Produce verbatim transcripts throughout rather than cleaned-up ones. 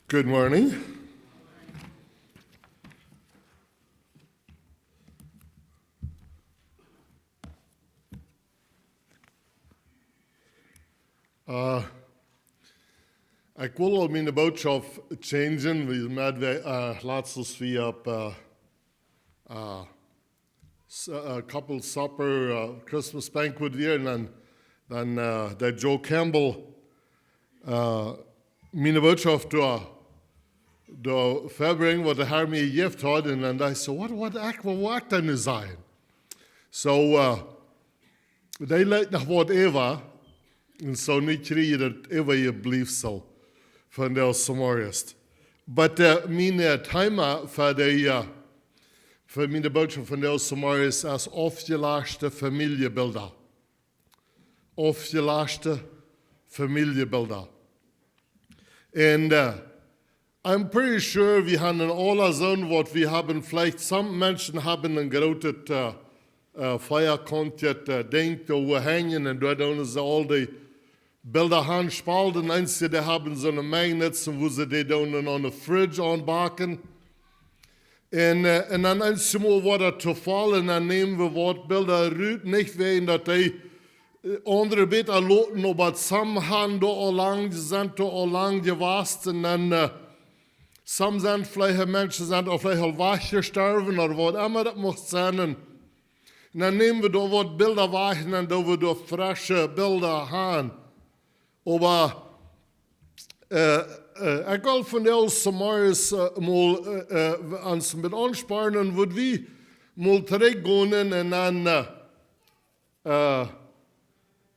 Good morning. Uh, ekj wull aul miene Botschaft changen, wie met wie, uh, latst wie opp, uh, uh, s-, uh, couple supper, uh, Christmas banquet wieren, un dan, dan, uh, deed Joe Campbell, uh, miene Botschaft doa, doa verbrinjen, waut de Herr mie jejäft haud, un dan docht ekj soo: "Waut, waut, ekj, waut woa ekj dan nu sajen?" Soo, uh, dee leet noch waut äwa, un soo nu kjrie jie daut äwajebliewen von de Samarias. But, uh, mien, uh, Thema fa de, uh, fa miene Botschaft von de Samarias es aufjelaschte Famieljebilda. Aufjelaschte Famieljebilda. And, uh, I'm pretty sure wie haben aula soon waut, wie haben veleicht, some Menschen haben een grootet, uh, uh, veakauntjet, uh, Dinkj doa wua henjen un doa doonen see aul dee Bilda han spalden. Eenje, dee haben soone Magnets, wua see dee doonen aun de Fridge aunbacken. Un, uh, un dan eenjemol woat daut too väl, dan nämen wie waut Bilda rut, nich wäajen daut dee, uh, aundre bäta loten, oba some han doa aul lang, sent doa aul lang jewast, un dan, uh, some sent veleicht, Menschen sent aul veleicht aul wajchjestorwen, ooda waut emma daut mucht sennen. Un dan nämen wie doa waut Bilda wajch un dan doo wie doa fresche Bilda han. Oba, uh, uh, ekj well von de Samarias, uh, mol, uh, uh, ons met aunspornen, waut wie mol trigjgonen un dan, uh, uh,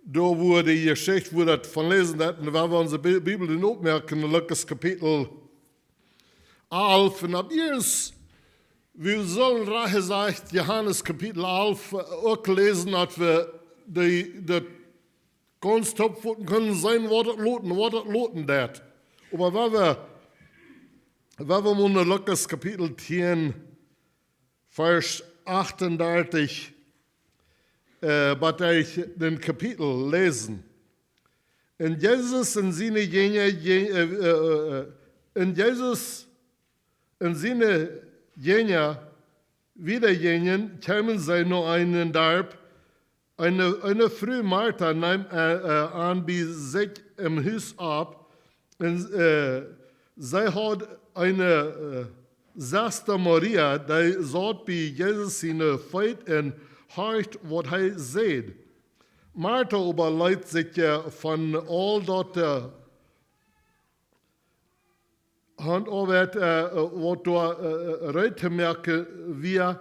doa wua de Jeschicht, wua daut von läsen, daut, un wie woaren onse Bi-, Bibel dan opmoaken, en Lukas Kapitel alf, un opp ieescht, wie sellen rajcht jesajcht Johanes Kapitel alf, uh, uk läsen, daut wie dee, daut gaunz toopfoten kjennen seenen, waut daut loten, waut daut loten deit. Oba wan wie, wan wie mol no Lukas Kapitel tieen, Varsch achtundartich, uh, bat ekj dän Kapitel läsen. Un Jesus un siene Jinja, Jin-, uh, uh, uh, un Jesus un siene Jinja wieda jinjen, kjeemen see no een Darp. Eene, eene Fru Marta neem, uh, uh, an bie sikj em Hus opp. Un, uh, see haud eene, uh, Sesta Maria, dee saut bie Jesus siene Feet un horcht, waut hee säd. Marta oba leet sikj, uh, von aul daut, uh, Hauntoabeit, uh, uh, waut doa, uh, uh, reed to moaken wia,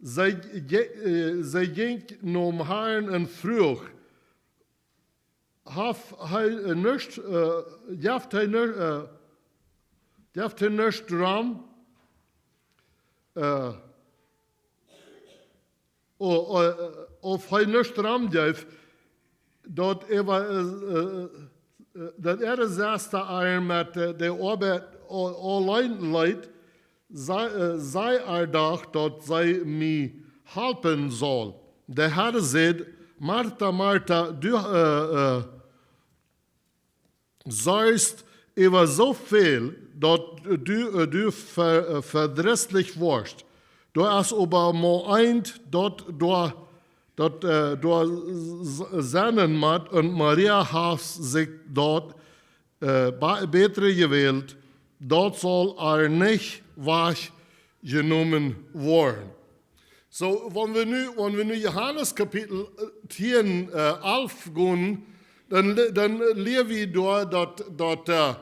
see je-, uh, see jinkj nom Harn un fruach: Haft hee, uh, nuscht, uh, jeft hee nu-, uh, jeft hee nuscht rom? Uh, o-, o-, auf hee nich romjeef, daut äa, äh, äh, äh, daut äare Sesta ar met, äh, de Oabeit a-, auleen leet, see, äh, see ar docht, daut see mie halpen saul. De Herr säd: Marta, Marta, du, äh, äh, sajchst äwa soo väl, daut du, äh, du ver-, äh, vedrisslich woascht. Doa es oba mau eent, daut doa, daut, äh, doa s-, s-, sennen mott, un Maria haft sikj daut, äh, ba-, bätre jewält, daut saul ar nich wajchjenomen woaren. Soo, wan wie nu, wan wie nu Johanes Kapitel, äh, tieen, äh, alf gonen, dan le-, dan lia wie doa daut, daut, äh,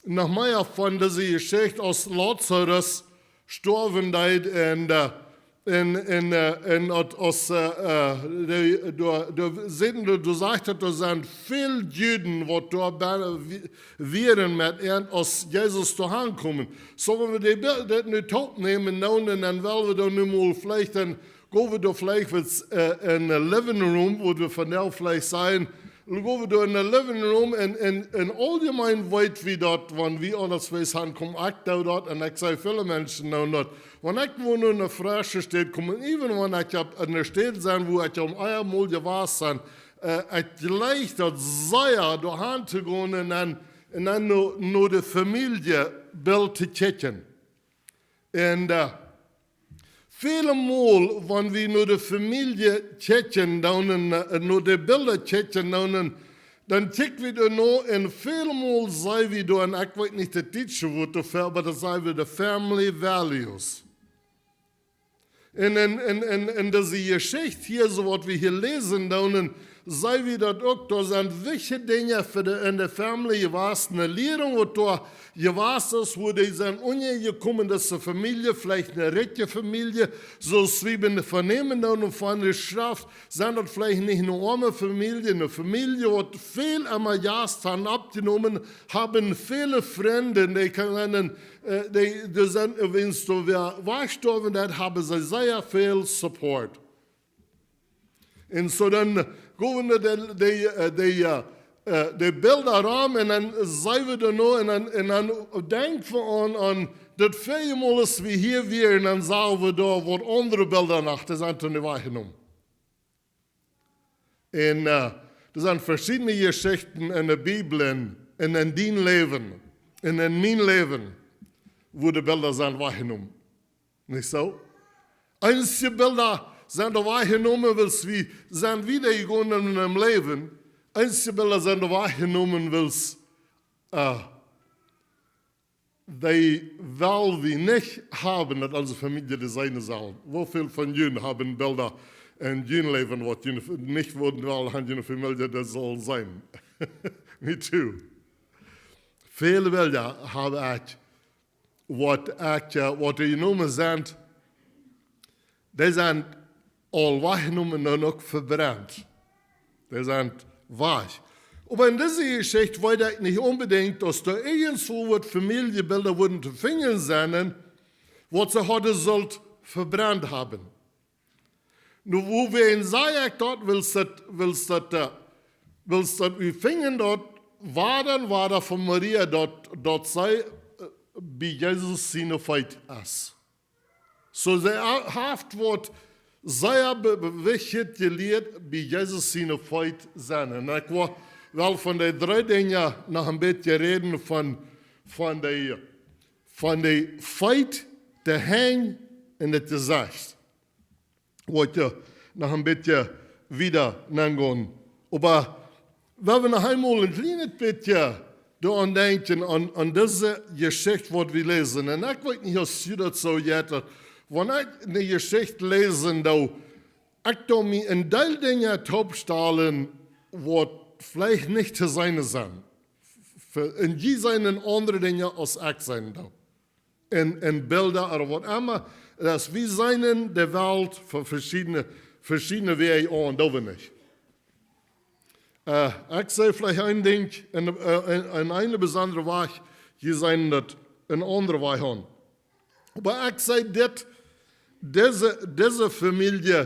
noch mea von dise Jeschicht, aus Lazarus stoawen deed un, äh, un, un, äh, un daut aus, äh, äh, de, doa, doa säden, doa, doa sajcht daut, doa sent väl Juden, waut doa bie, wie-, wieren met an, aus Jesus doa aunkomen. Soo, wan wie dee Bi-, daut nu toopnämen, nu, un dan well wie dan nu mol veleicht, dan go wie doa veleicht waut, äh, en de living room, wua wie vondoag veleicht sajen, go wie doa en de living room, un, un, un auljemeen weet wie daut, wan wie aundasch waut aunkomen, ekj doo daut, un ekj see väle Menschen doonen daut. Wan ekj wua no eene fresche Städ kom, even wan ekj opp eene Städ sie, wua ekj aul eemol jewast sie, äh, ekj jleich daut sea, doa han to gonen un dan, un dan no, no de Famielje Bilt to kjikjen. Un väle Mol, wan wie no de Famielje kjikjen doonen, no de Bilda kjikjen doonen, dan kjikj wie doa no un väle Mol saj wie doa, un ekj weet nich daut dietsche Wuat doafäa, oba dan saj wie de family values. Un en dise Jeschicht hia, soo waut wie hia läsen doonen, saj wie daut uk, doa sent wichtje Dinja fa de, en de family jewast, ne Lierunk waut doa jewast es, wua dee sent unjajekomen, dise Famielje, veleicht ne rikje Famielje, soo aus wie benämen doonen von de Schreft, sent daut veleicht nich ne oame Famielje, ne Famielje waut väl emma Jast han oppjenomen, haben väle Frind, dee kjennen, dee sent, wan doa wäa wajchjestorwen es, haben see sea väl support. Un soo dan gonen de, de Bilda rom un dan saj wie doa no un dan denkj wie aun, aun daut väle Mol aus wie hia wieren, dan sagen wie doa waut aundre Bilda noch, dee sent doa wajchjenomen. Un doa sent veschiedne Jeschichten en de Bibel un en dien Läwen un en mien Läwen, wua de Bilda sent wajchjenomen. Nich soo? Eenje Bilda sent doa wajchjenomen, wiels wie sent wieda jegonen em Läwen. Eenje Bilda sent doa wajchjenomen, wiels dee well wie nich haben, daut onse Famielje dee seenen saul. Woo väl von junt haben Bilda en jun Läwen, waut jie nich wudden wellen han, june Famielje dee sull seenen? Me too. Väle Bilda hab ekj, waut ekj, waut doa jenomen sent, dee sent aul wajchjenomen un uk vebrent. Dee sent wajch. Oba en dise Jeschicht weet ekj nich onbedinjt, aus doa irjentwua waut Famieljebilda wudden to finjen sennen, waut see hauden sullt vebrent haben. Nu, wuarom saj ekj daut? Wiels daut, wiels daut, wiels daut wie finjen daut wada un wada von Maria, daut, daut see bie Jesus siene Feet es. Soo see haft waut sea wichtjet jelieet, bie Jesus siene Feet sennen. Un ekj well, well von de dree Dinja noch een bät räden, von, von de, von de Feet, de Henj un daut Jesecht. Woa ekj noch een bät wieda nengonen. Oba wie wellen noch eemol een kjlienet bät doaraun denkjen, aun, aun dise Jeschicht waut wie läsen. Un ekj weet nich aus jie daut soo jeit, daut wan ekj ne Jeschicht läsen doo, ekj doo mie een Deel Dinja toopstalen, waut veleicht nich to seenen sent. Un jie seenen aundre Dinja aus ekj seenen doo. En, en Bilda ooda waut emma. Daut wie seenen de Welt von veschiedne, veschiedne Wäaj aun, doo wie nich? Ekj saj veleicht een Dinkj en, en, en eene besondre Wajch, jie seenen daut en aundre Wajch aun. Oba ekj saj dit, dise, dise Famielje,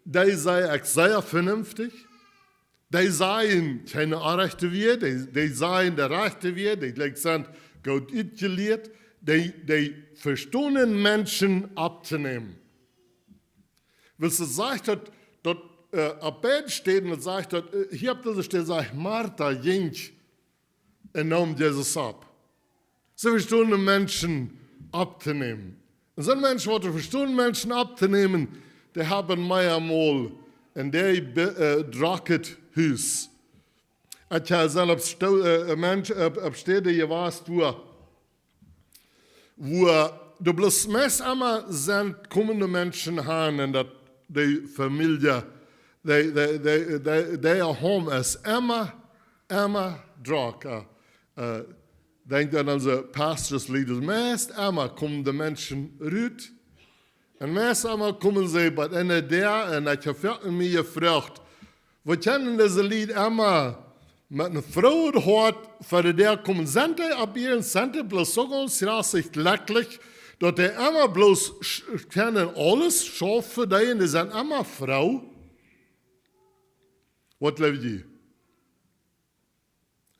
dee saj ekj sea venenftich. Dee sajen kjeene orrajchte Wieed, dee, dee sajen de rajchte Wieed, dee jlikj sent goot utjelieet, dee, dee vestonen Menschen opptonämen. Wiels daut sajcht daut, daut opp beid Städen, daut sajcht daut, hia opp dise Städ sajcht, Marta jinkj un neem Jesus opp. See vestonen Menschen opptonämen. Un soone Menschen, waut vestonen Menschen opptonämen, dee haben mea mol en dee drocke Hus. Ekj sie opp Städen jewast, wua, wua doa bloos meist emma sent komende Menschen han un daut de Famielje, dee, dee, dee, dee, dee Heim es emma, emma drock. Denkjt aun onse Pastors Leaders. Meist emma komen de Menschen rut. Un meist emma komen see bie eene Däa un ekj hab foaken mie jefroagt, woo kjennen dise Lied emma met een froojet Hoat ver de Däa komen? Sent dee opp äaren, sent dee bloos soo gaunz jrassich jlekjlich, daut dee emma bloos kjennen aules schaufen, dee, un dee sent emma froo? Waut jleew jie?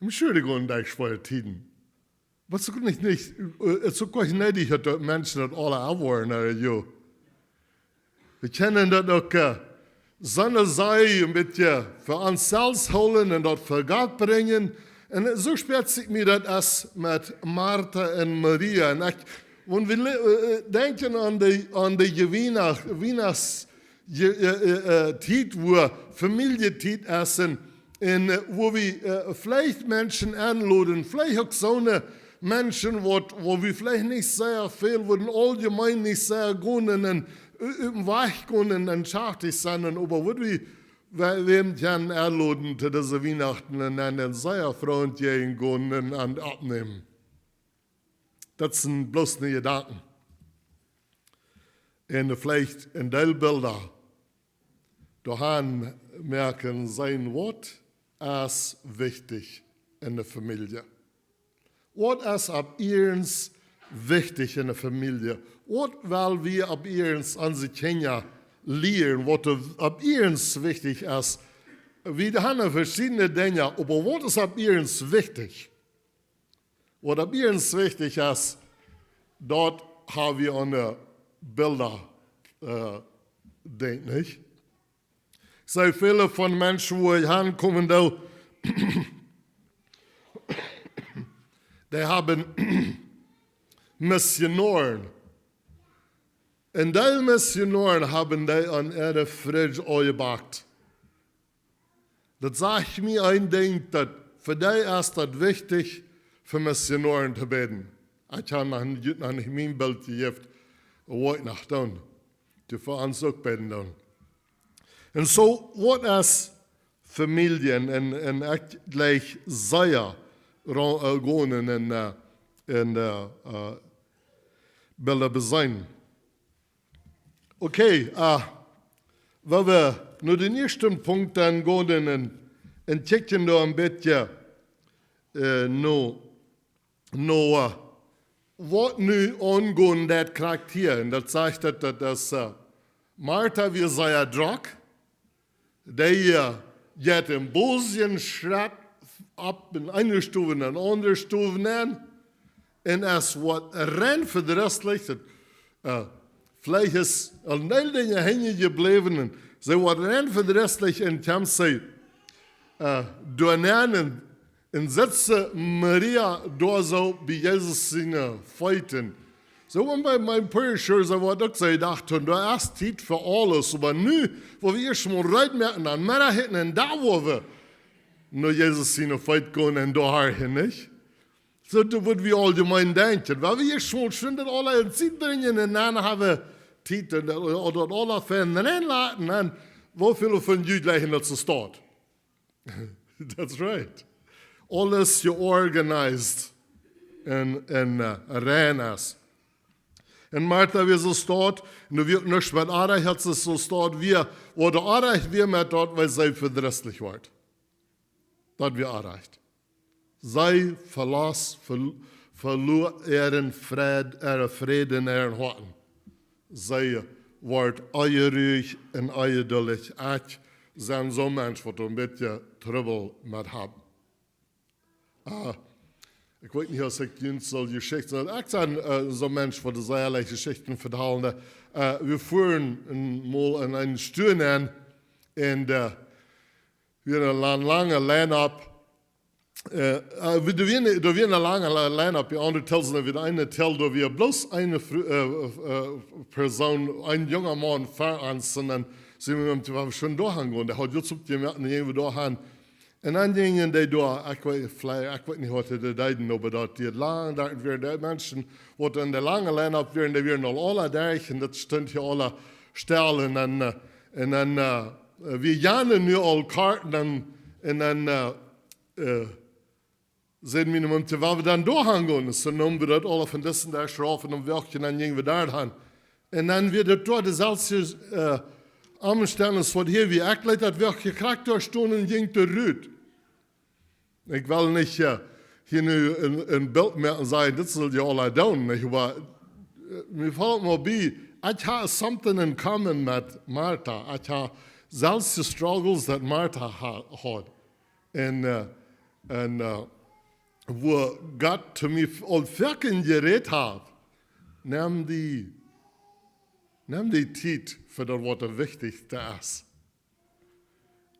Entschuldigung, dee schwoare Tieden. Oba et es uk nich, nich, et es uk nich needich, daut Menschen daut aula erwoaren, jo. Wie kjennen daut uk, soone Sach een bät fa ons selfst hoolen un daut fa Gott brinjen. Un soo spieet sikj mie daut aus met Martha un Maria. Un ekj, wan wie le- äh, äh, denkjen aun de, aun de Wienacht, Wienachts- je- äh, äh, äh, Tiet, wua Famielje-Tiet es un, un äh, wua wie äh, veleicht Menschen enloden, veleicht uk soone Menschen, waut, wua wie veleicht nich sea väl, wua wie auljemeen nich sea gonen un äh, opp dän Wajch gonen un schaftich sennen, oba wua wie wäm kjennen enloden to dise Wienachten un dan sea froolich jäajen gonen un aun oppnämen. Daut sent bloos ne Jedanken. Un veleicht en Deel Bilda doaraun moakjen sennen, waut es wichtich en de Famielje. Waut es opp ieescht wichtich en de Famielje? Waut well wie opp ieescht onse Kjinja lieren, waut opp ieescht wichtich es? Wie haben veschiedne Dinja, oba waut es opp ieescht wichtich? Waut opp ieescht wichtich es, daut haben wie aun de Bilda, äh, denkj ekj. Ekj see väle von Menschen, wua ekj aunkomen doo, dee haben Missionoaren. Un dee Missionoaren haben dee aun äare Fridge aunjebackt. Daut sajcht mie een Dinkj, daut fa dee es daut wichtich, fa Missionoaren to bäden. Ekj hab noch nich, noch nich mien Bilt jejäft, waut ekj noch doonen. Dee fa ons uk bäden doonen. Un soo woat aus Famielje un, un ekj jlikj sea ro- äh, gonen un, äh, un äh, äh, Bilda beseenen. Okay, äh, wan wie no dän ieeschten Punkt dan gonen un, un kjikjen doa een bät, äh, no, no, äh, waut nu aungonen deit krakjt hia. Un daut sajcht daut, daut es, äh, Martha wia sea drock. Dee, äh, jeit een bät Schrett opp von eene Stow en eene aundre Stow nenn. Un es woat rein vedrisslich, daut, äh, veleicht es een Deel Dinja henjen jebläwen. Un see woat rein vedrisslich un kjemt see, äh, doa nenn un, un sitt see Maria doa soo bie Jesus siene Feet. Soo, wan bie mien Purchase, soo woat uk soo jedocht, un doa es Tiet fa aules, oba nu, wua wie ieescht mol reed moaken, dan mea hitten un doa wua wie no Jesus siene Feet gonen un doa horchen, nich? Soo, daut wudd wie auljemeen denkjen. Wan wie ieescht mol schwind daut aula en Sied brinjen un dan hab wie Tiet un daut, daut aula fein nenlaten, dan, woo väl von junt jlikjen daut soo steit? That's right. Aules jeorganisiet un, un äh, rein es. Un Martha wia soo steit, un doa wia uk nuscht met Oabeit, haud see soo steit, wia, wua de Oabeit wia met daut, wua see vedrisslich wort. Daut wia Oabeit. See veloss, ver-, veloa äaren Fräd, äaren Fräd en äaren Hoaten. See wort onjeruich un onjeduldich. Ekj sie soon Mensch, waut een bät Trubbel met haft. Ah, ekj weet nich, aus ekj junt saul Jeschichten, ekj sie, äh, soon Mensch, waut sea leicht Jeschichten vetalen. Äh, wie fuaren een, mol en eene Stow nenn un, äh, wia eene la-, lange Line-up. Äh, äh, wie, doa wia eene, doa wia eene lange Li-, Line-up, dee aundre Hotels, un doa wia eene Hotel, doa wia bloos eene Fru-, äh, äh, Persoon, een junga Maun ver ons, un dan sent wie met am schwind doa han jegonen. Dee haud just oppjemoakt, un dan jinjen wie doa han. Un dan jinjen dee doa, ekj weet, veleicht, ekj weet nich, waut dee deeden, oba daut dee lang doa wieren, dee Menschen, waut en de lange Line-up wieren, dee wieren aul aula derch, un daut stunt hia aula stell, un dan, äh, un dan, äh, wie hauden nu aul Koaten, un, un dan, äh, äh, säden wie nu, wan wie dan doa han gonen, soo neemen wie daut aula von disen Desch rauf un dan wajch un dan jinjen wie doa han. Un dan wia daut doa deeselwje, äh, Omstend aus waut hia wia. Ekj leet daut werkjlich krakjt doa stonen un jinkj doa rut. Ekj well nich, äh, hia nu een, een Bilt moaken un sajen, dit sull jie aula doonen, nich? Oba, äh, mie felt mol bie, ekj hab something in common met Martha. Ekj hab deeselwje Struggles daut Martha ha-, haud. Un, äh, un, äh, wua Gott to mie aul foaken jerät haft, nemm die, nemm die Tiet fa daut, waut daut Wichtichste es.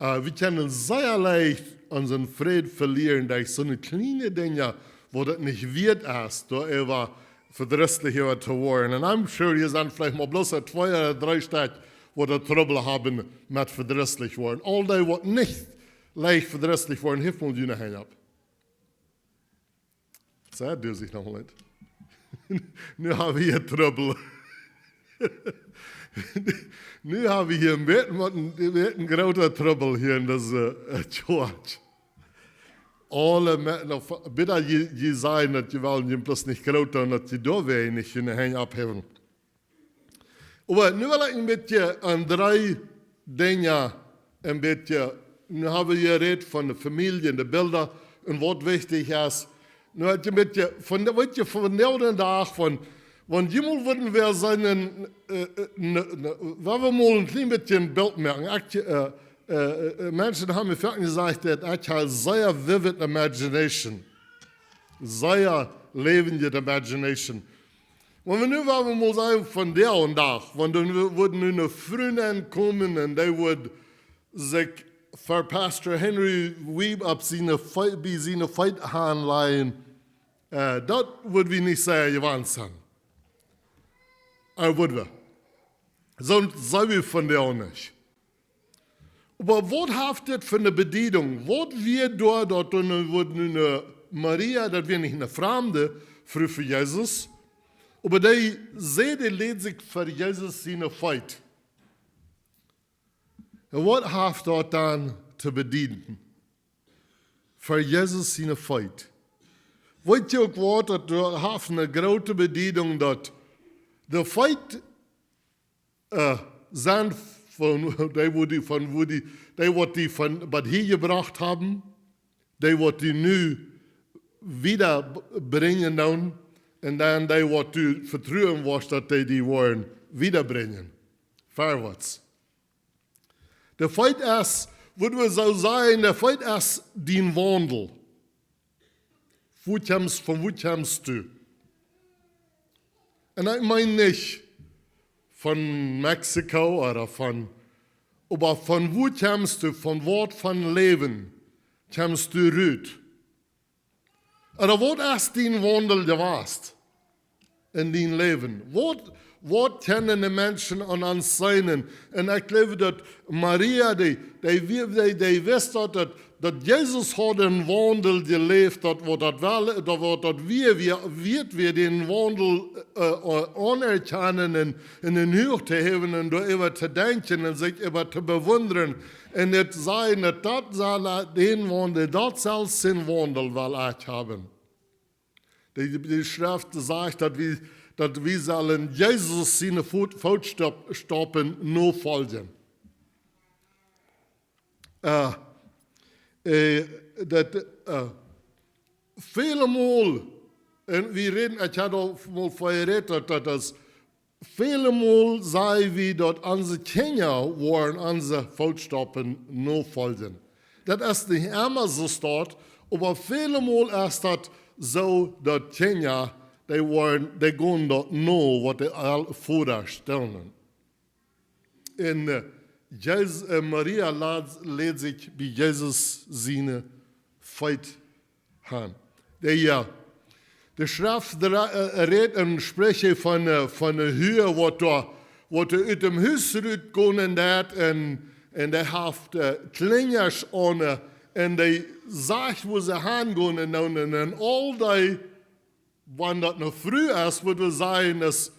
Äh, wie kjennen sea leicht onsen Fräd velieren derch soone kjliene Dinja, wua daut nich wieet es, doaräwa vedrisslich äwa to woaren. And I'm sure, hia sent veleicht mau bloos twee ooda dree Stekj, wua daut Trubbel haben met vedrisslich woaren. Aul dee, waut nich leicht vedrisslich woaren, heft mol june Henj opp. Saj, du, sikj noch mol nich. Nu hab wie hia Trubbel. Nu hab wie hia een bät, waut een, een bät een groota Trubbel hia en dise, äh, Church. Aule Menschen, bitte, jie, jie sajen, daut jie wellen june Plus nich groot doonen, daut jie doawäajen nich june Henj opphäwen. Oba nu well ekj een bät aun dree Dinja, een bät, nu hab wie jerät von de Famielje, de Bilda un waut wichtich es. Nu well ekj een bät von de, weet jie, von dän Dach von, wan jie mol wudden wäa sennen, äh, äh, ne, ne, wan wie mol een kjlien bät een Bilt moaken. Ekj, äh, äh, äh, Menschen haben mie foaken jesajcht, daut ekj hab sea vivid imagination. Sea läwendje imagination. Wan wie nu, wan wie mol sajen, von dän Dach, wan dan wu-, wudd nu eene Fru komen un dee wudd sikj ver Pastor Henry Wiebe opp siene Fee-, bie siene Feet hanlajen, äh, daut wudd wie nich sea jewant sennen. Äh, wudd wie. Soo sent wie von dän nich. Oba waut haft dit fa eene Bediedunk? Waut wia doa, daut doa nu wudd nu eene Maria, daut wia nich eene Framde, Fru fa Jesus, oba dee säd, dee läd sikj ver Jesus siene Feet. Un waut haft daut dan to bedieden? Ver Jesus siene Feet. Weet jie uk waut, daut doa haft eene groote Bediedunk, daut de Feet äh, sent von, dee, wua dee, von wua dee, dee waut dee von bat hia jebrocht haben, dee waut dee nu wieda b-, brinjen doonen, un dan dee waut du vetruen woascht, daut dee dee woaren wieda brinjen. Verwoats. De Feet es, wudd wie soo sajen, de Feet es dien Waundel. Wua kjemst, von wua kjemst du? Un ekj meen nich von Mexiko ooda von, oba von wua kjemst du, von waut von Läwen kjemst du rut? Ooda waut es dien Waundel jewast en dien Läwen? Waut, waut kjennen de Menschen aun ons seenen? Un ekj jleew, daut Maria, dee, dee, wie-, dee, dee wist, daut, daut, daut Jesus haud een Waundel jeläft, daut waut daut well, daut waut daut wia, wia, wieet wia dän Waundel, äh, äh, aunerkjanen un, un en Huach to häwen un doaräwa to denkjen un sikj äwa to bewundren. Un dit sajen, daut daut sell dän Waundel, daut sell sien Waundel well ekj haben. De, de Schreft sajcht, daut wie, daut wie sellen Jesus siene Foot-, Footstap-, Stappen nofoljen. Äh, äh, daut, äh, väle Mol, un wie räden, ekj haud aul mol von jerät, daut, daut es väle Mol saj wie, daut onse Kjinja woaren onse Footstappen nofoljen. Daut es nich emma soo staut, oba väle Mol es daut soo, daut Kjinja, dee woaren, dee gonen daut no, waut de El-, Vodasch doonen. Un, äh, Jes-, äh, Maria läd, läd sikj bie Jesus siene Feet han. De, jo, de Schreft dra-, äh, rät un spricht hia von, äh, von eene Hua, waut doa, waut doa ut däm Hus rutgonen deed un, un dee haft, äh, Kjlinja aun, äh, un dee sajcht, wua see hangonen, un, un, un aul dee, wan daut eene Fru es, wudd wie sajen, es,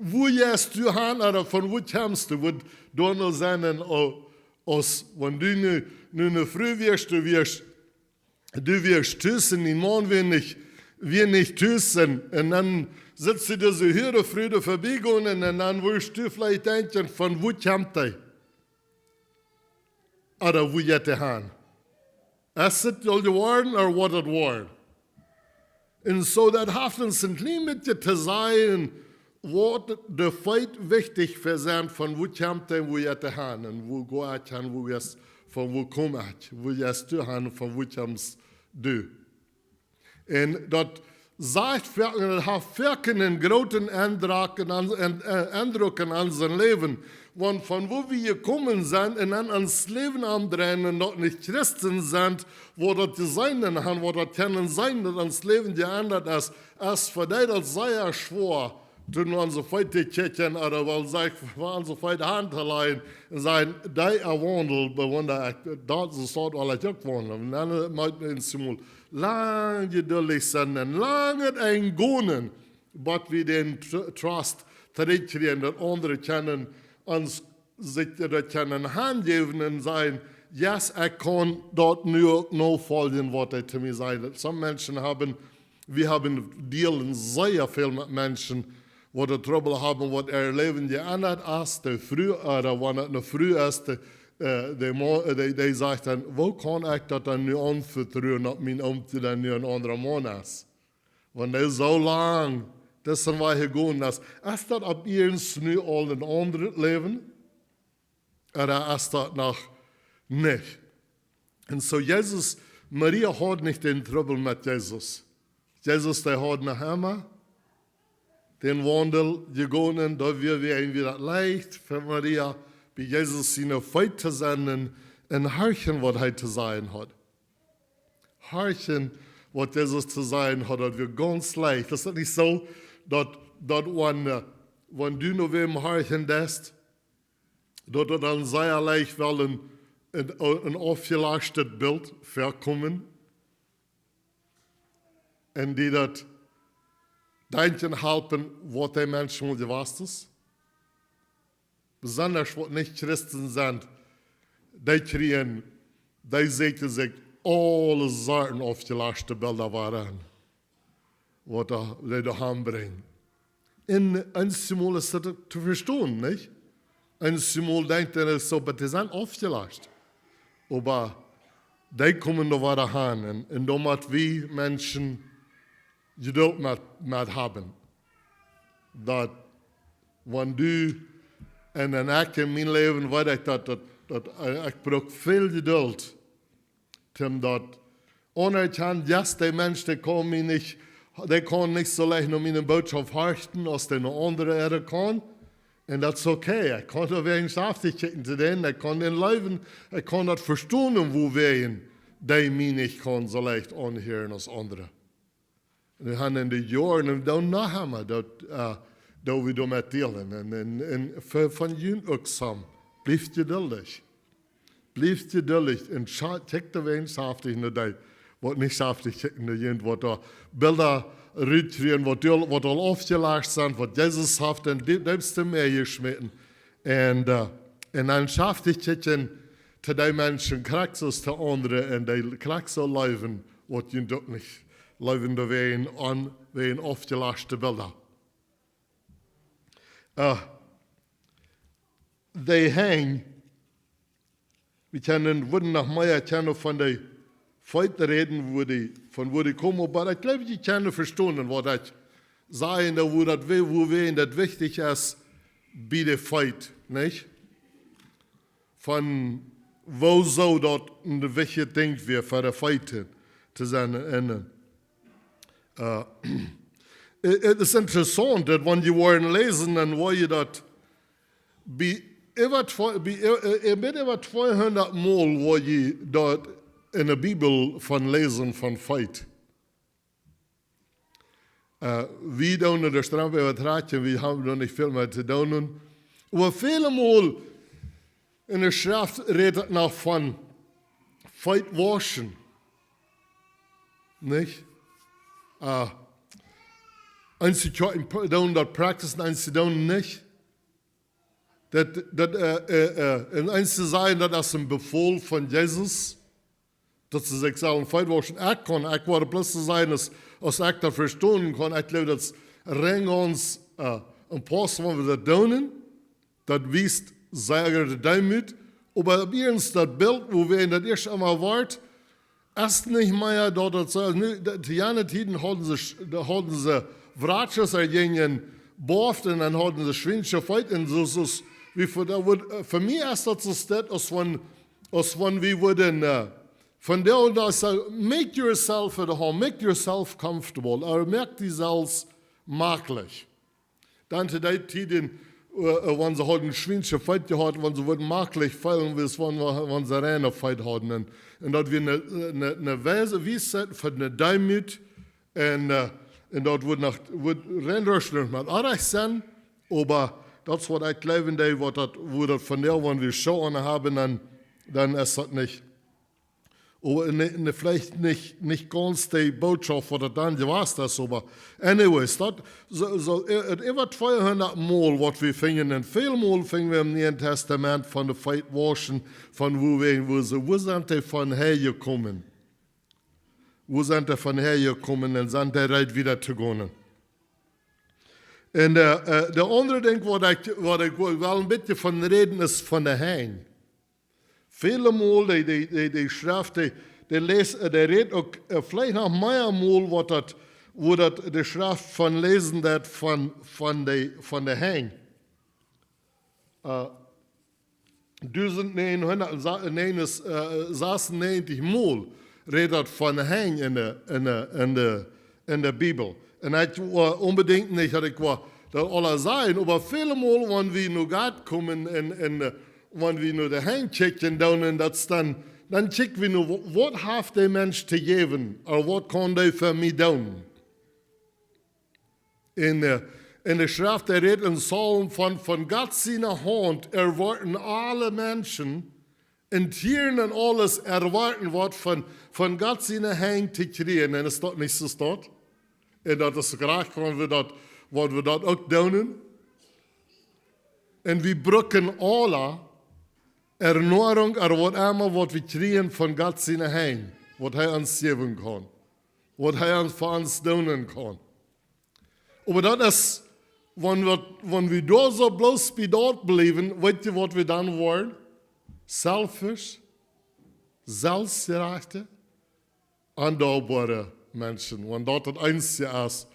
wua jeist du han, ooda von wua kjemst du, wudd doa noch sennen, aus wan du nu, nu eene Fru wieescht, du wieescht, du wieescht tus un dien Maun wia nich, wia nich tus un, un dan sitst du dise Huarefru doa verbiegonen un dan wurscht du veleicht denkjen, von wua kjemt dee? Ooda wua jeit dee han? Es et aul jeworden ooda woat et woaren? Un soo, daut haft ons een kjlien bät to sajen, waut de Feet wichtich fa sent, von wua kjemt dee, wua jeit dee han, un wua go ekj han, wua es, von wua kom ekj, wua jeist du han, von wua kjemst du? Un daut sajcht foaken, daut haft foaken eenen grooten Endruck en ons, en, äh, Endruck en ons Läwen. Wan von wua wie jekomen sent un aun ons Läwen aundreien un daut nich Christen sent, woo daut jeseenen haben, woo daut kjennen sennen, daut ons Läwen jeendat es, es fa dee daut sea schwoa, toom no onse Feet to kjikjen, ooda woo saj ekj, fa onse Feet han to lajen un sajen, dee Waundel bewunda ekj, daut es daut, waut ekj uk waundel. Un dan, äh, mott eena eenjemol lang jeduldich sennen un lang et engonen, waut wie dän Tr-, Trust trigjkjrieen, daut aundre kjennen ons sikj daut kjennen hanjäwen un sajen, yes, ekj kaun daut nu uk nofoljen, waut hee to mie sajcht. Daut some Menschen haben, wie haben, dealen sea väl met Menschen, waut doa Trubbel haben, waut äa Läwen jeendat es, de Fru, ooda wan et eene Fru es, de, äh, de Maun, äh, dee, dee sajcht dan, woo kaun ekj daut dan nu aunvetruen, daut mien Omtje dan nu een aundra Maun es? Wan dee soo lang, daut es een Wajch jegonen es. Es daut opp eent nu aul een aundret Läwen? Ooda es daut noch nich? Un soo Jesus, Maria haud nich dän Trubbel met Jesus. Jesus, dee haud noch emma dän Waundel jegonen, doa wia, wia eenem daut leicht fa Maria, bie Jesus siene Feet to sennen un horchen, waut hee to sajen haud. Horchen, waut Jesus to sajen haud, daut wia gaunz leicht. Es daut nich soo, daut, daut wan, äh, wan du no wäm horchen deist, daut daut dan sea leicht well een, een, een aufjelaschtet Bilt väakomen? Un die daut denkjen halpen, waut dee Mensch mol jewast es? Besonda waut nich Christen sent, dee kjrieen, dee seenen sikj aule Sorten aufjelaschte Bilda wada aun, waut doa, dee doa han brinjen. Un eenjemol es daut to vestonen, nich? Eenjemol denkjt eena soo, oba dee sent aufjelascht. Oba dee komen doa wada han. Un, un doa mott wie Menschen Jeduld met, met haben. Daut, wan du, un, un ekj en mien Läwen weet ekj daut, daut, daut, äh, ekj bruck väl Jeduld, toom daut aunerkjanen, yes, dee Mensch, dee kaun mie nich, dee kaun nich soo leicht no miene Bootschoft horchen, aus dee no aundre äare kaun. Un daut es okay. Ekj kaun doa wäajen saftig kjikjen to dän, ekj kaun dän leewen, ekj kaun daut vestonen, wuawäajen dee mie nich kaun soo leicht aunhieren aus aundre. Un wie haben en de Joaren un dan noch emol daut, äh, daut wie doamet dealen. Un, un, un fa, von junt uk some. Blieft jeduldich. Blieft jeduldich un scha-, kjikjt doawäajen saftig no dee, waut nich saftig kjikjen no junt, waut doa Bilda rutkjrieen, waut doa, waut aul aufjelascht sent, waut Jesus haft en de, deepste Mäa jeschmäten. Un, äh, un dan saftig kjikjen to dee Menschen krakjt soo aus to aundre un dee krakjt soo leewen, waut junt uk nich leewen doawäajen aun, wäajen aufjelaschte Bilda. Äh, dee Henj, wie kjennen, wudden noch mea kjennen von dee Feet räden, wua dee, von wua dee komen, oba ekj jleew, jie kjennen vestonen, waut ekj saj, un wua daut, wua, wuawäajen daut wichtich es, bie de Feet, nich? Von wuasoo daut een wichtjet Dinkj wia, fa de Feet to sennen. Un, äh, et, et es interessaunt, daut wan jie woaren läsen, dan woa jie daut bie äwa twee, bie, äh, äh, met äwa tweehundat Mol, woa jie daut en de Bibel von läsen, von Feet. Äh, wie doonen de Stromp äwatrakjen, wie haben doa nich väl mea to doonen. Oba väle Mol en de Schreft rät et noch von Feet wauschen. Nich? Äh, eenje Kjoakjen doonen daut practicen, eenje doonen nich. Daut, daut, äh, äh, äh, un eenje sajen, daut es een Befäl von Jesus, daut see sikj sellen Feet wauschen. Ekj kaun, ekj woa bloos soo sajen, aus, aus ekj daut vestonen kaun. Ekj jleew, daut es rein gaunz, äh, een Paust, wan wie daut doonen, daut wiest sea groote Deemoot. Oba bie ons daut Bilt, wua wie en daut ieescht emol woaren, es nich mea daut, daut see, nu, de, to jane Tieden hauden see, sch-, doa hauden see Wratjes, ea jinjen boft un dan hauden see schwiensche Feet un soo, soo, wie fa, daut wudd, äh, fa mie es daut soo steit, aus wan, aus wan wie wudden, äh, Von doa aus, make yourself at home, make yourself comfortable, or make yourselves maklich. Dan to dee Tieden, äh, äh, wan see hauden schwiensche Feet jehaut, wan see wudden maklich feelen, wiels wan, wan see reine Feet hauden. Un, un daut wia ne, ne, ne Weis, Weisheit fa ne Deemoot. Un, äh, un daut wudd noch, wudd rein rutschen met Onrajcht sennen, oba daut es waut ekj jleewen deed, waut daut, woo daut von doa, wan wie Schoh aun haben, dan, dan es daut nich. Oba ne, ne, veleicht nich, nich gaunz dee Bootschoft, waut daut dan jewast es, oba anyways, daut, soo, soo, äh, äwa tweehundat Mol, waut wie finjen, un väl Mol finj wie em Nieen Tastament von de Feet wauschen, von woo wie, woo see, woo sent dee von häa jekomen? Woo sent dee von häa jekomen un sent dee reed wieda to gonen? Un, äh, äh, de aundre Dinkj, waut ekj, waut ekj wel, wel een bät von räden, es von de Henj. Väle Mol, dee, dee, dee, dee Schreft, dee, dee läst, äh, dee rät uk, äh, veleicht noch mea Mol, waut daut, woo daut de Schreft von läsen, daut von, von de, von de Henj. Äh, dusent näajenhundat sa-, näajen-, äh, sasunäajentich Mol rät daut von Henj en de, en de, en de, en de Bibel. Un ekj, äh, onbedinjt nich, daut ekj woa daut aules sajen, oba väle Mol, wan wie no Gott komen un, un, äh, wan wie no de Henj kjikjen doonen, un daut es dan, dan kjikj wie no, wa-, waut haft de Mensch to jäwen, ooda waut kaun dee fa mie doonen? En, äh, en de Schreft, dee rät en Psalm von, von Gott siene Haunt erwoaten aule Menschen, un Tieren un aules erwoaten woat von, von Gott siene Henj to kjrieen. Un es daut nich soo, es daut? Un daut es jlikj, wan wie daut, wan wie daut uk doonen. Un wie brucken aule Ernoarunk, ooda waut emma, waut wie kjrieen von Gott siene Henj, waut hee ons jäwen kaun, waut hee ons, fa ons doonen kaun. Oba daut es, wan wie, wan wie doa soo bloos bie daut bliewen, weet jie, waut wie dan woaren? Selfish, selfstjerajchte, ondankboare Menschen. Wan daut daut eensje es,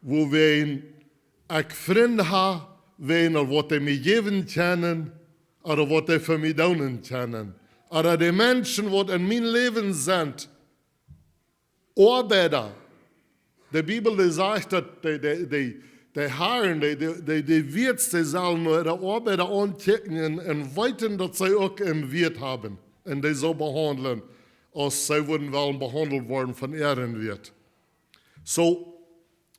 woo wie een, ekj Frind ha, wäajen waut dee mie jäwen kjennen, ooda waut dee fa mie doonen kjennen. Ooda de Menschen, waut en mien Läwen sent, Oabeida. De Bibel, dee sajcht, daut de, de, de, de Harn, de, de, de, de Wieets, dee sellen no äare Oabeida aunkjikjen un, un weeten, daut see uk een Wieet haben. Un dee soo behaundlen, aus see wudden wellen behaundelt woaren von äaren Wieet. Soo,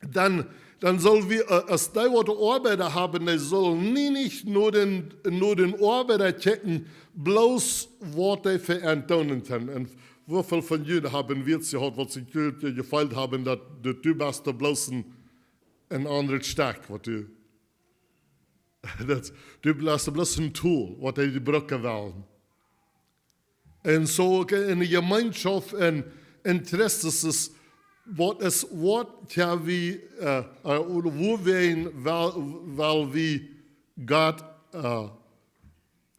dan, dan sell wie, äh, aus dee waut Oabeida haben, dee sellen nie nich no dän, no dän Oabeida kjikjen, bloos waut dee fa an doonen kaun. Un woo väl von junt haben Wieets jehaut, waut see je-, jefeelt haben, daut, daut du best bloos een, een aundret Stekj, waut du, daut, du best bloos een Tool, waut dee brucken wellen. Un soo uk en de Jemeenschoft en, en Christus es, waut es, waut kjenn wie, äh, äh, woo wie, well, well wie Gott, äh,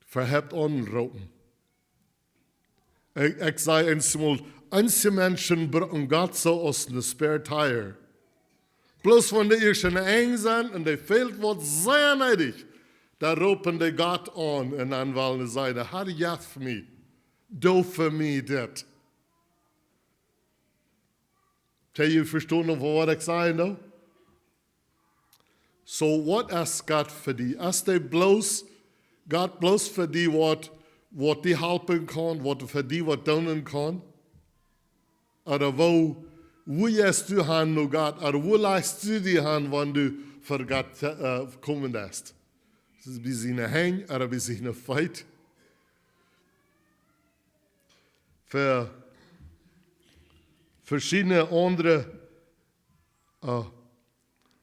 fa Help aunroopen? Ekj, ekj saj eensjemol, eenje Menschen brucken Gott soo aus een Spare Tire. Bloos wan dee ieescht aun de Enj sent un dee fält waut sea needich, dan roopen dee Gott aun un dan wellen see sajen: "Herr, jeff mie, doo fa mie dit." Kjenn jie vestonen, waut ekj saj, no? Soo, waut es Gott fa die? Es dee bloos, Gott bloos fa die, waut, waut die halpen kaun, waut fa die waut doonen kaun? Ooda woo, woo jeist du han no Gott? Ooda woo lajchst du die han, wan du ver Gott, äh, komen deist? Es bie siene Henj, ooda bie siene Feet? Fa veschiedne aundre, äh,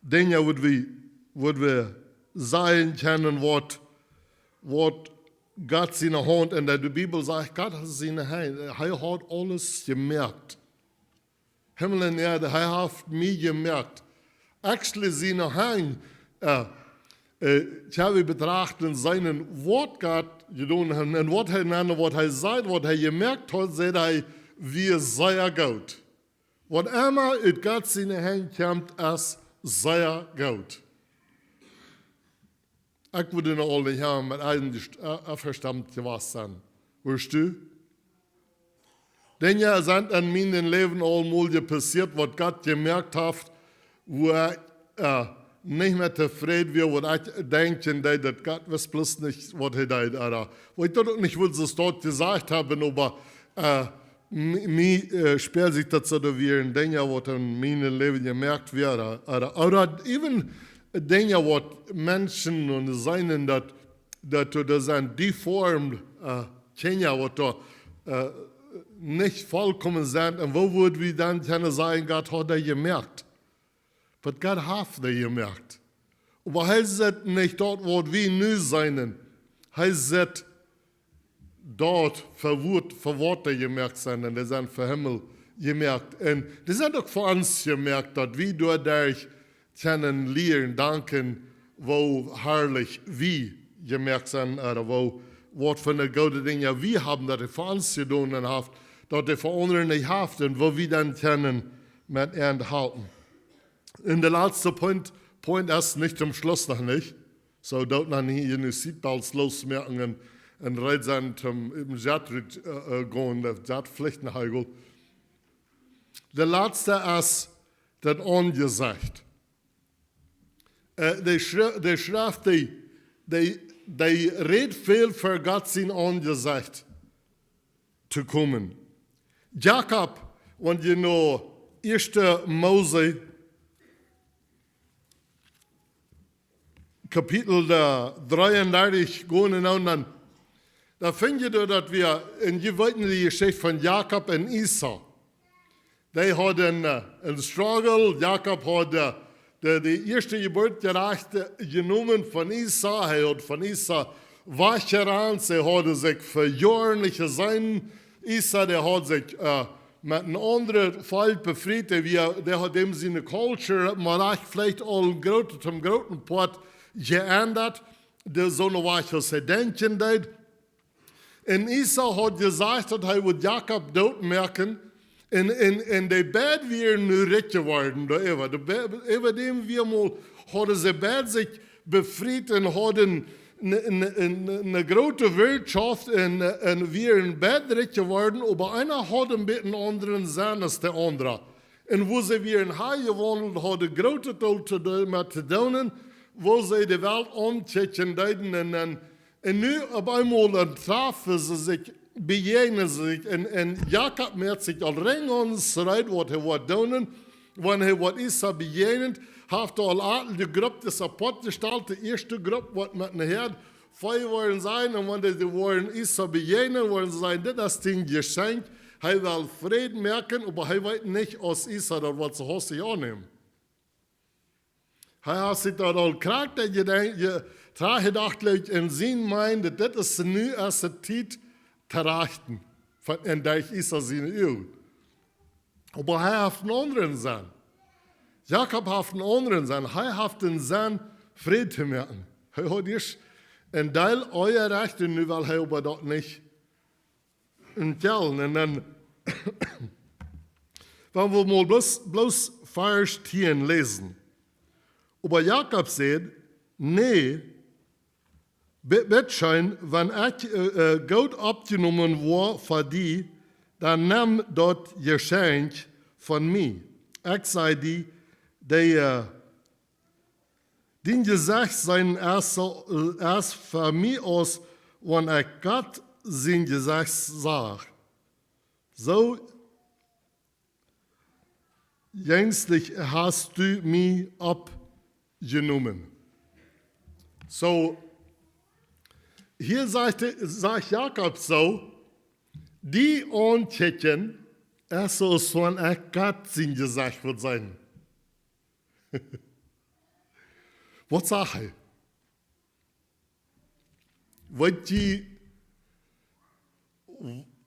Dinja, waut wie, waut wie sajen kjennen, waut, waut Gott siene Haunt, un de, de Bibel sajcht, Gott haft siene Henj, hee haft aules jemoakt. Himmel un Ieed, hee haft mie jemoakt. Actually, siene Henj, äh, äh, ekj hab betracht un seenen, waut Gott jedonen haft, un waut hee, un waut hee säd, waut hee jemoakt haud, säd hee, wia sea goot. Waut emma ut Gott siene Henj kjemt, es sea goot. Ekj wudd noch aul nich haben met eenen, äh, vestonen jewast sennen. Wurscht du? Dinja sent en mienem Läwen aul mol jepassieet, waut Gott jemoakt haft, wua ekj, äh, nich mea tofräd wia, waut ekj denkjen deed, daut Gott wist bloos nich, waut hee deed, ooda waut ekj daut uk nich wull, soo daut jesajcht haben, oba, äh, mie, mie, äh, spieed sikj daut soo, daut wieren Dinja, waut en mienem Läwen jemoakt wieren, ooda, ooda even Dinja, waut Menschen un seenen, daut daut doa, doa sent deformed, äh, Kjinja, waut doa, äh, nich vollkomen sent. Un woo wudd wie dan kjennen sajen, Gott haft dee jemoakt? Oba Gott haft dee jemoakt. Oba hee sitt nich daut, waut wie nu seenen. Hee sitt daut, fa waut, fa waut dee jemoakt sent. Un dee sent fa Himmel jemoakt. Un dee sent uk fa ons jemoakt, daut wie doaderch kjennen lieren, danken, woo harlich wie jemoakt sent, ooda woo, waut fa goode Dinja wie haben, daut hee fa ons jedonen haft, daut hee fa aundre nich haft, un woo wie dan kjennen met an halpen. Un de latste Punkt, Punkt es nich toom Schluss noch nich. Soo, doot noch nich june seatbelts loosmoaken un, un reed sennen toom em Jet rut, äh, äh, gonen, daut Jet flicht en Hagel. De latste es daut Aunjesecht. Äh, de Schri-, de Schreft, dee, dee, dee rät väl fa Gott sien Aunjesecht to komen. Jakob, wan jie no ieeschte Mose Kapitel, äh, dreeundartich gonen, un dan, dan finj jie doa, daut wie, un jie weeten de Jeschicht von Jakob un Esau. Dee hauden, äh, een Struggle. Jakob haud, äh, de, de ieeschte Jeburtsrajcht jenomen von Esau. Hee haud von Esau wajchjerant. See hauden sikj fa Joaren nich jeseenen. Esau, dee haud sikj, äh, met een aundret Volkj befriet. Dee wia, dee haud däm siene culture, mau leicht veleicht aul een groote, toom grooten Poat jeendat. Dee, soone Wajch aus hee denkjen deed. Un Esau haud jesajcht, daut hee wudd Jakob dootmoaken. Un, un, un dee beid wieren nu rikj jeworden doaräwa. De be-, äwa däm wia mol, hauden see beid sikj befriet un hauden ne, ne, ne, ne groote Wirtschoft un, un wieren beid rikj jeworden, oba eena haud een bät een aundren Senn aus de aundra. Un woo see wieren hia jewaundelt, hauden groote Deel to doo-, met to doonen, woo see de Welt aunkjikjen deeden un, un, un nu opp eemol dan trafen see sikj, bejäajnen see sikj, un, un Jakob moakt sikj aul rein aun, see rät, waut hee woat doonen, wan hee woat Esau bejäajnen, haft aul aul de Grupp, dee apoat jestalt, de ieeschte Grupp, waut met ne Häad, vea woaren sennen, un wan dee, dee woaren Esau bejäajnen, woaren see sajen, dit es dien Jeschenkj, hee well Fräd moaken, oba hee weet nich, aus Esau daut woat soo hastich aunnämen. Hee haft sikj daut aul krakjt jedenkjt, je, trajchtjedocht, jleew ekj, en sien Mind, daut dit es nu ieescht Tiet to rajchten, von, en Esau siene Uagen. Oba hee haft een aundren Senn. Jakob haft een aundren Senn. Hee haft een Senn Fräd to moaken. Hee haud ieescht een Deel ea rajcht un nu well hee oba daut nich entjellen. Un dan, wan wie mol bloos, bloos Varsch tieen läsen. Oba Jakob säd: Nä, bi-, bitte scheen, wan ekj, äh, äh, goot oppjenomen woa fa die, dan nemm daut Jeschenkj von mie. Ekj saj die, dee, äh, dien Jesecht seenen es, äh, es fa mie aus wan ekj Gott sien Jesecht sach. Soo jeistlich hast du mie oppjenomen. Soo, hia sajcht, sajcht Jakob soo, die aunkjikjen es soo aus wan ekj Gott sien Jesecht wudd seenen. Waut sajcht hee? Weet jie,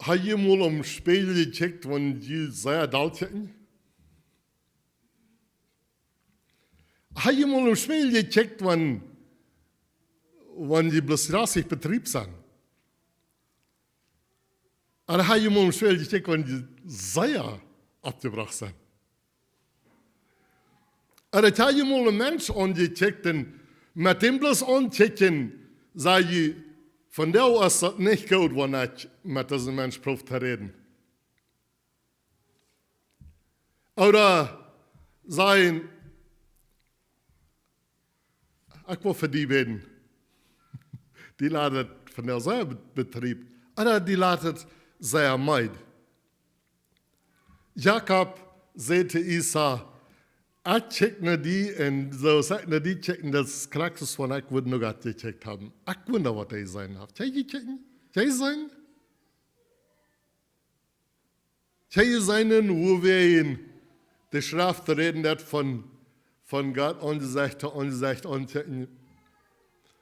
ha jie mol em Spieejel jekjikjt, wan jie sea doll kjikjen? Ha jie mol em Spieejel jekjikjt, wan, wan jie bloos rastich betriebt sent? Ooda ha jie mol em Spieejel jekjikjt, wan jie sea oppjebrocht sent? Ooda ha jie mol een Mensch aunjekjikjt un met däm bloos aunkjikjen, saj jie: Vondoag es daut nich goot, wan ekj met disen Mensch proow to räden. Ooda sajen: "Ekj well fa die bäden." Dee lat et von de selfst betriebt. Ooda dee lat et sea meed. Jakob säd to Esau: "Ekj kjikj no die un soo aus ekj no die kjikj, daut es krakjt soo aus wan ekj wudd no Gott jekjikjt haben. Ekj wunda waut hee jeseenen haft." Hee jekjikjt, hee jeseenen? Hee jeseenen, woo wie en de Schreft räden, daut von, von Gott Aunjesecht to Aunjesecht, Aunjesecht.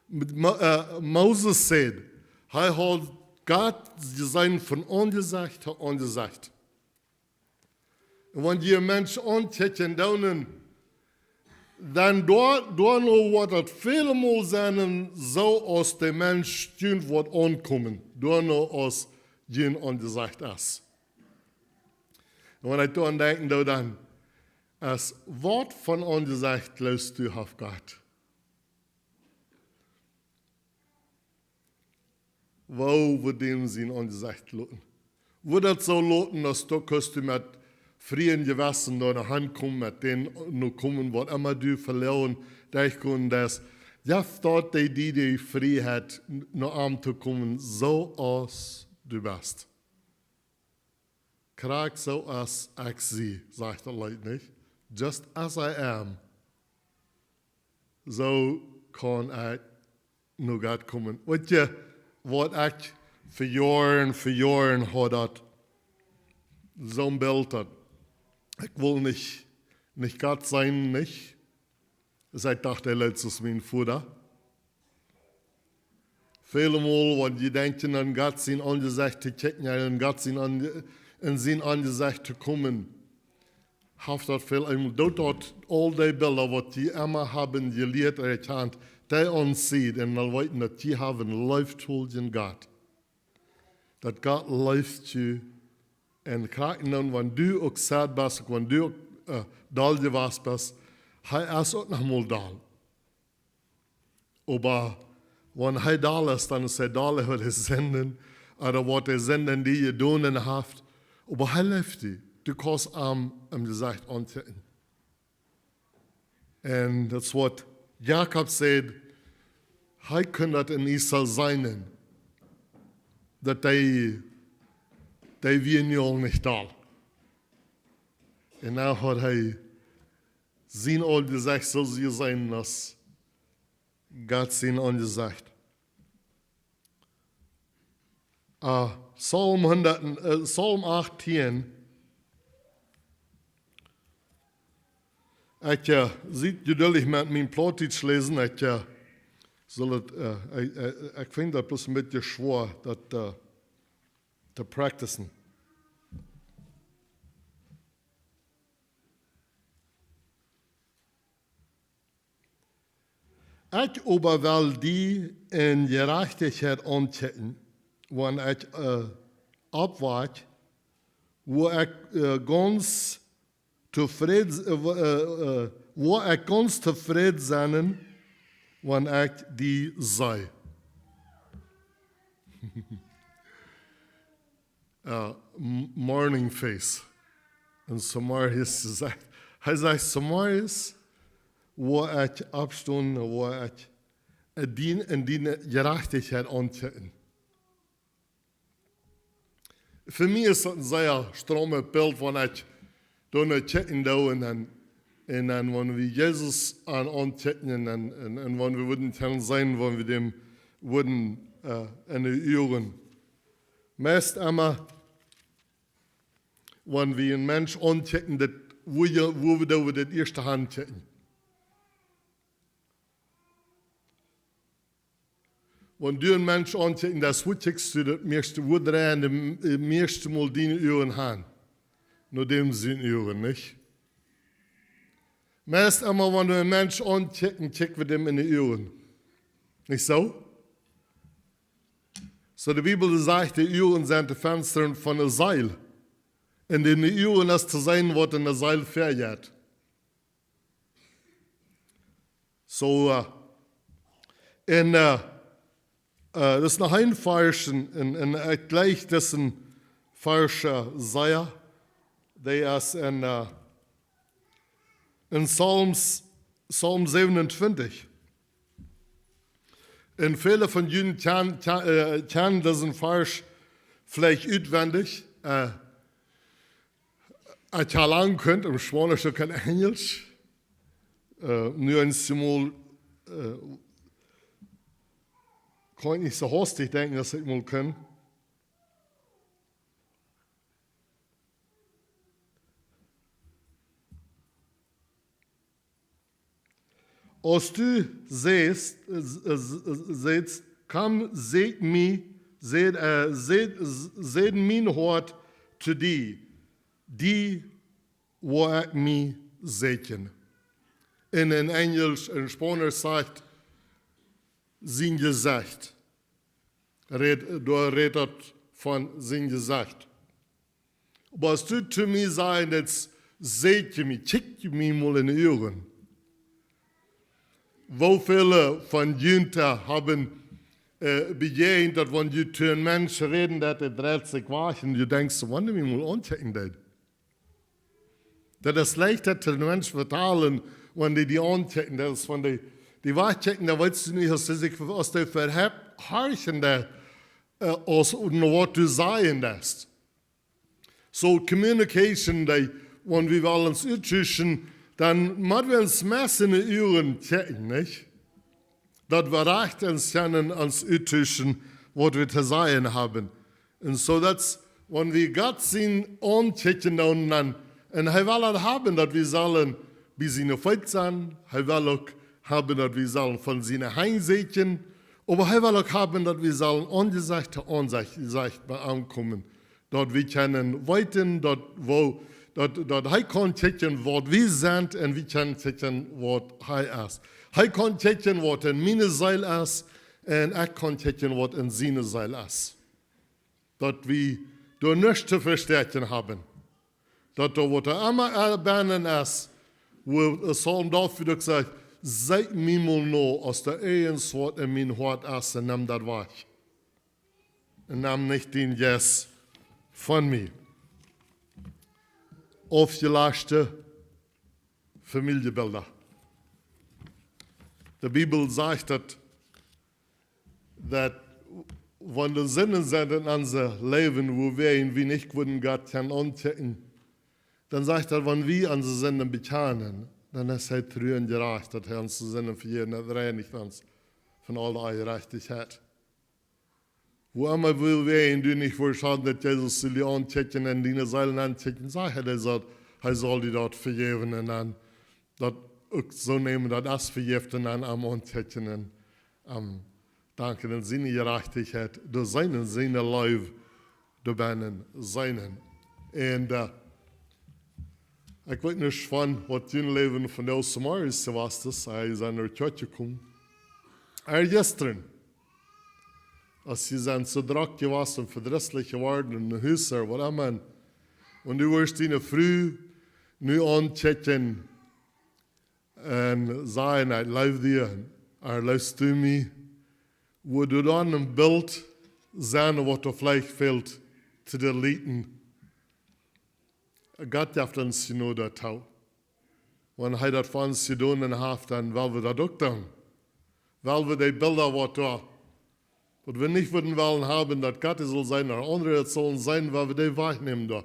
Mo-, äh, Moses säd, hee haud Gott jeseenen von Aunjesecht to Aunjesecht. Un wan jie een Mensch aunkjikjen doonen, dan doa, doano woat daut välemol sennen, soo aus de Mensch junt woat aunkomen, doano aus jun Aunjesecht es. Un wan ekj doaraun denkjen doo, dan es, waut von Aunjesecht jleefst du haft Gott? Woo woat däm sien Aunjesecht loten? Woat daut soo loten, aus du kaust met frieen Jewessen doa no han komen, met dän no komen, waut emma du veloaren, daut ekj kunn daut, jeft daut dee, dee, dee Frieheit, no am to komen, soo aus du best? Krakjt soo aus ekj sie, sajcht daut Leet, nich? Just as I am. Soo kaun ekj no Gott komen. Weetst, waut ekj fa Joaren, fa Joaren haud daut, soon Bilt daut ekj wull nich, nich Gott seenen, nich? Aus ekj docht, hee leet soo aus mien Voda. Välemol, wan jie denkjen aun Gott sien Aunjesecht to kjikjen, aun Gott sien Aun-, en sien Aunjesecht to komen, haft daut väl eemol doot, daut aul dee Bilda, waut jie emma haben jelieet, erkjant, dee aunsied un dan weeten, daut jie haben een leeftoljen Gott. Daut Gott leeft jie un krakjt dan, wan du uk sad best, uk wan du uk, äh, doll jewast best, hee es uk noch mol doll. Oba wan hee doll es, dan es hee doll äwa de Sinden, ooda waut de Sinden die jedonen haft. Oba hee leeft die. Du kaust am em Jesecht aunkjikjen. Un daut es waut Jakob säd, hee kunn daut en Esau seenen, daut dee, dee wia nu aul nich doll. Un nu haud hee sien Aunjesecht soo jeseenen aus Gott sien Aunjesecht. Ah, Psalm hundat, äh, Psalm achtieen. Ekj, äh, sie jeduldich met mien Plautdietsch läsen. Ekj, äh, saul et, äh, ekj, äh, ekj finj daut bloos een bät schwoa, daut, äh, to practicen. Ekj oba well die en Jerajchtichkjeit aunkjikjen, wan ekj, äh, oppwakj, woa ekj, äh, gaunz tofräd, äh, wo-, äh, äh, woa ekj gaunz tofräd sennen, wan ekj die see. Äh, m-, morning face. Un zemorjes, hee sajcht, hee sajcht, zemorjes, woa ekj oppstonen, woa ekj, äh, die, en diene Jerajchtichkjeit aunkjikjen. Fa mie es daut een sea stroomet Bilt, wan ekj doano kjikjen doo un dan, un dan, wan wie Jesus aun, aunkjikjen un, un, un wan wie wudden kjennen seenen, wan wie däm wudden, äh, en de Uagen. Meist emma, wan wie een Mensch aunkjikjen, daut, woo je, woo wie, daut wie daut ieeschte aunkjikjen. Wan du een Mensch aunkjikjst, dan woo kjikjst du daut mieeschte, woo dreien de, äh, mieeschte Mol diene Uagen han? No däm siene Uagen, nich? Meist emma, wan wie een Mensch aunkjikjen, kjikj wie däm en de Uagen. Nich soo? Soo, de Bibel sajcht, de Uagen sent de Fensta von de Seel. Un en de Uagen es to seenen, waut en de Seel verjeit. Soo, äh, un, äh, äh, daut es noch een Varsch en, en, en, ekj jleich daut es een Varsch, äh, sea, dee es en, äh, En Psalms, Psalm siebenundzwanzig. Un väle von junt kjan-, kjan-, äh, kjanen disen Varsch veleicht utwendich. Äh, ekj ha lang kunt, em Spaunischen un Enjlisch. Äh, nu eemol, äh, kaun ekj nich soo hastich denkjen, aus ekj mol kunn. Aus du sädst, äh, s-, äh, s-, äh, sädst, komm, säd mie, säd, äh, säd, s-, säd mien Hoat to die, die woa ekj mie säkjen. Un en Enjlisch un Spaunischen sajcht, sien Jesecht. Rät, doa rät daut von sien Jesecht. Oba aus du to mie sädst, säd mie, kjikj mie mol en de Uagen. Woo väle von junt haben, äh, bejäajent, daut wan du to een Mensch räden deist, dee dreit sikj wajch un du denkjst, wan dee mie mol aunkjikjen deed. Daut es leicht, daut to Menschen vetalen, wan dee die aunkjikjen, daut es wan dee, dee wajchkjikjen, dan weetst du nich, aus dee sikj, aus dee verhebben, horchen dee, äh, aus, no waut du sajen deist. So communication, dee, wan wie wellen ons uttuschen, dan motten wie ons meist en de Uagen kjikjen, nich? Daut wie rajcht ons kjennen ons uttuschen, waut wie to sajen haben. Un soo daut, wan wie Gott sien aunkjikjen doonen, dan, un hee well daut haben, daut wie sellen bie siene Feet sennen, hee well uk haben, daut wie sellen von siene Henj säkjen, oba hee well uk haben, daut wie sellen Aunjesecht to Aunjesecht bie am komen. Daut wie kjennen weeten, daut, woo, daut, daut hee kaun kjikjen, waut wie sent, un wie kjennen kjikjen, waut hee es. Hee kaun kjikjen, waut en miene Seel es, un ekj kaun kjikjen, waut en siene Seel es. Daut wie doa nuscht to vestäakjen haben. Daut doa, waut doa emma, äh, bennen es, woo, äh, Psalm David uk sajcht, seet mie mol no, aus doa irjent waut en mien Hoat es, un nemm daut wajch. Un nemm nich dien Jeist von mie. Aufjelaschte Famieljebilda. De Bibel sajcht daut, daut wan doa Sinden sent en ons Läwen, woo wie een weinich wudden Gott kjennen aunkjikjen, dan sajcht daut, wan wie onse Sinden bekjanen, dan es hee tru un jerajcht, daut hee onse Sinden vejäft, daut reinicht ons von aule Onjerajchtichkjeit. Woo emma wie wäajen, du nich woascht haben, daut Jesus sull die aunkjikjen un diene Seel aunkjikjen, sajcht hee, hee saul, hee saul die daut vejäwen un dan daut uk soo nämen, daut es vejäft un dan am aunkjikjen un am danken un siene Jerajchtichkjeit doa seenen un siene Leew doa bennen seenen. Un, äh, ekj weet nich, von waut jun Läwen von de Samaris wia, aus see sent no Kjoakj jekomen. Ea jistren, aus see sent soo drock jewast un vedrisslich jeworden en de Hus, waut emma. Un du woascht diene Fru nu aunkjikjen un sajen, ekj leew die, ea leewst du mie? Wudd doa dan een Bilt sennen, waut doa veleicht fält to deleten? Gott jeft ons Jnod doatoo. Wan hee daut fa ons jedonen haft, dan well wie daut uk doonen. Well wie dee Bilda, waut doa, waut wie nich wudden wellen haben, daut Gott dee saul seenen, ooda aundre daut sullen seenen, well wie dee wajchnämen doa.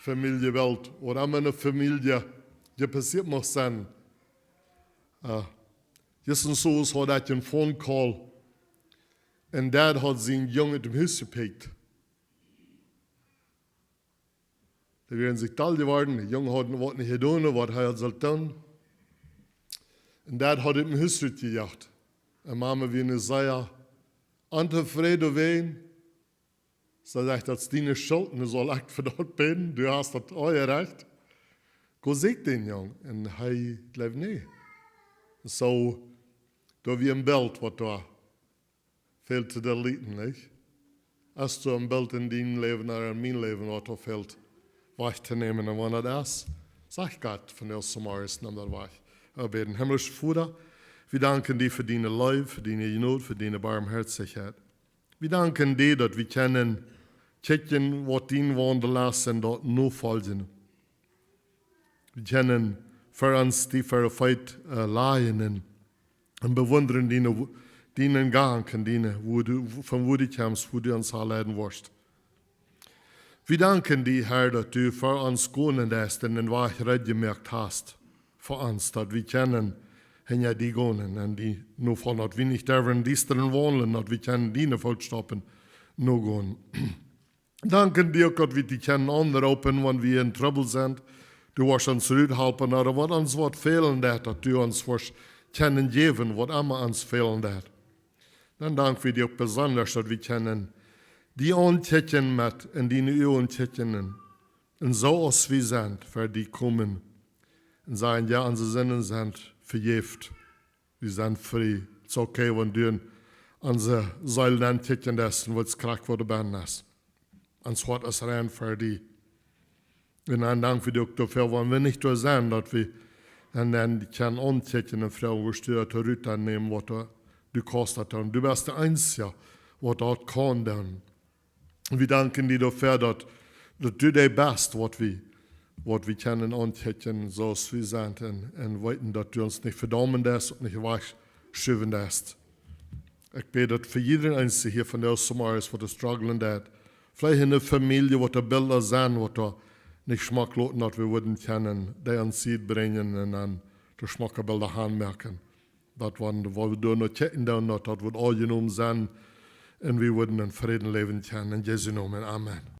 Famieljebilt, ooda emma eene Famielje, dee passieet mott sennen. Äh, jistren soo haud ekj een Phone Call. Un Dad haud sienen Jung ut dem Hus jepikjt. Dee wieren sikj doll jeworden. De Jung haud waut nich jedonen, waut hee haud sullt doonen. Un Dad haud am ut dem Hus rutjejajcht. Un Mama wia nu sea ontofräd wäajen. See sajcht, daut es diene Schult, nu saul ekj fa daut bäden, du hast daut aul jerajcht. Go sieekj dän Jung. Un hee jleeft nich. Soo, doa wia een Bilt, waut doa fält to deleten, nich? Hast du een Bilt en dien Läwen ooda en mien Läwen, waut doa fält wajchtonämen? Un wan daut es, sajcht Gott von de Samaris, nemm daut wajch. Wie bäden. Himmlischa Voda, wie danken die fa diene Leew, fa diene Jnod, fa diene Barmhoatichkjeit. Wie danken die, daut wie kjennen kjikjen, waut dien Waundel es, un daut nofoljen. Wie kjennen fa ons die fa de Feet lajen un bewundren dienen Gang un diene, von wua du kjemst, wua du ons aunleiden woascht. Wie danken die, Herr, daut du fa ons gonen deist un dän Wajch reed jemoakt hast fa ons, daut wie kjennen hinja die gonen un die nofoljen, daut wie nich derwen en Diestren waundlen, daut wie kjennen diene Footstoppen nogonen. Danken die uk, daut wie die kjennen aunroopen, wan wie en Trubbel sent. Du woascht ons ruthalpen, ooda waut ons waut fälen deit, daut du ons woascht kjennen jäwen, waut emma ons fälen deit. Dan dank wie die uk besondasch, daut wie kjennen die aunkjikjen met en diene Uagen kjikjen un soo aus wie sent fa die komen un sajen: Jo, onse Sinden sent vejäft. Wie sent frie. It's okay, wan du en onse Seel nenkjikjen deist un weetst krakjt waut doa bennen es. Ons Hoat es rein fa die. Un dan dank wie die uk doafäa, wan wie nich doa sent, daut wie dan kjennen aunkjikjen un froagen: Woascht du daut rut dan nämen, waut du kaust daut doonen? Du best de eensja, waut daut kaun doonen. Wie danken die doafäa, daut du dee best, waut wie kjennen aunkjikjen soo aus wie sent un weeten, daut du ons nich vedaumen deist un nich wajchschuwen deist. Ekj bäd daut fa jiedren eenen hia vondoag zemorjes, waut doa strugglen deit, veleicht en de Famielje, waut doa Bilda sent, waut doa nich schmock loten, daut wie wudden kjennen dee aun Sied brinjen un dan de schmocke Bilda aunmoaken, daut wan wie doa no kjikjen doonen, daut daut wudd aunjenomen sennen un wie wudden en Fräden läwen kjennen. En Jesu Nomen, amen.